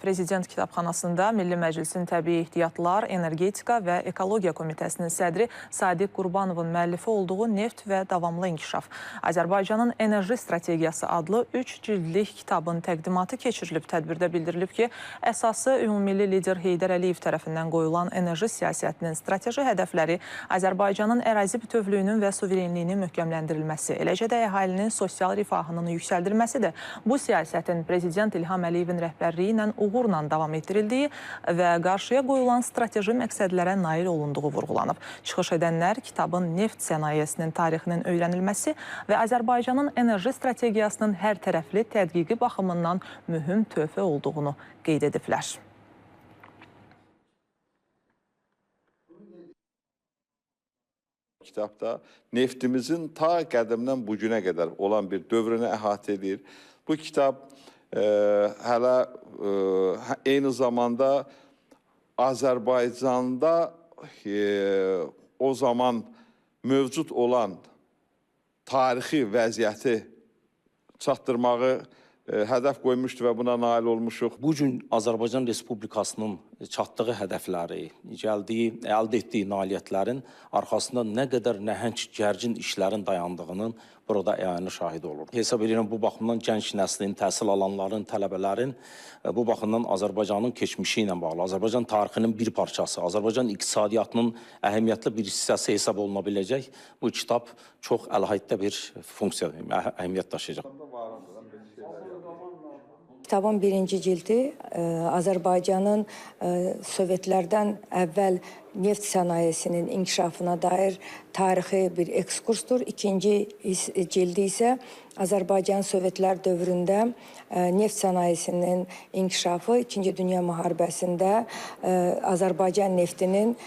Prezident Kitabxanasında Milli Məclisin Təbii Ehtiyatlar, Energetika və Ekologiya Komitəsinin sədri Sadiq Qurbanovun müəllifi olduğu Neft və Davamlı İnkişaf, Azərbaycanın Enerji Strategiyası adlı 3 cildlik kitabın təqdimatı keçirilib. Tədbirdə bildirilib ki, əsası ümummilli lider Heydər Əliyev tərəfindən qoyulan enerji siyasətinin strateji hədəfləri Azərbaycanın ərazi bütövlüyünün və suverenliyinin möhkəmləndirilməsi, eləcə də əhalinin sosial rifahının yüksəldilməsidir. Bu siyasətin Prezident İlham Əliyevin rəhbərliyi ilə uğurla davam etdirildiyi və qarşıya qoyulan strateji məqsədlərə nail olunduğu vurğulanıb. Çıxış edənlər kitabın neft sənayesinin tarixinin öyrənilməsi və Azərbaycanın enerji strategiyasının hər tərəfli tədqiqi baxımından mühüm töhfə olduğunu qeyd ediblər. Kitabda neftimizin ta qədimdən bu günə qədər olan bir dövrünü əhatə edir. Bu kitab hələ eyni zamanda Azərbaycanda o zaman mövcud olan tarixi vəziyyəti çatdırmağı hədəf qoymuşdu və buna nail olmuşuq. Bu gün Azərbaycan Respublikasının çatdığı hədəfləri, əldə etdiyi nailiyyətlərin arxasında nə qədər nəhəng, gərgin işlərin dayandığının burada əyani şahidi olur. Hesab edirəm bu baxımdan gənc nəslin, təhsil alanların, tələbələrin bu baxımdan Azərbaycanın keçmişi ilə bağlı, Azərbaycan tarixinin bir parçası, Azərbaycan iqtisadiyyatının əhəmiyyətli bir hissəsi hesab oluna biləcək bu kitab çox əlahiddə bir funksiya, əhəmiyyət daşıyacaq. Kitabın birinci cildi Azərbaycanın Sovetlərdən əvvəl neft sənayesinin inkişafına dair tarixi bir ekskursdur. İkinci cildi isə Azərbaycan Sovetlər dövründə neft sənayesinin inkişafı, İkinci Dünya müharibəsində Azərbaycan neftinin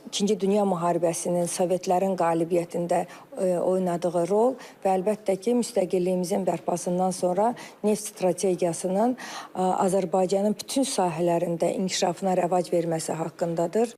İkinci Dünya müharibəsinin Sovetlərin qalibiyyətində oynadığı rol və əlbəttə ki, müstəqilliyimizin bərpasından sonra neft strategiyasının Azərbaycanın bütün sahələrində inkişafına rəvac verməsi haqqındadır.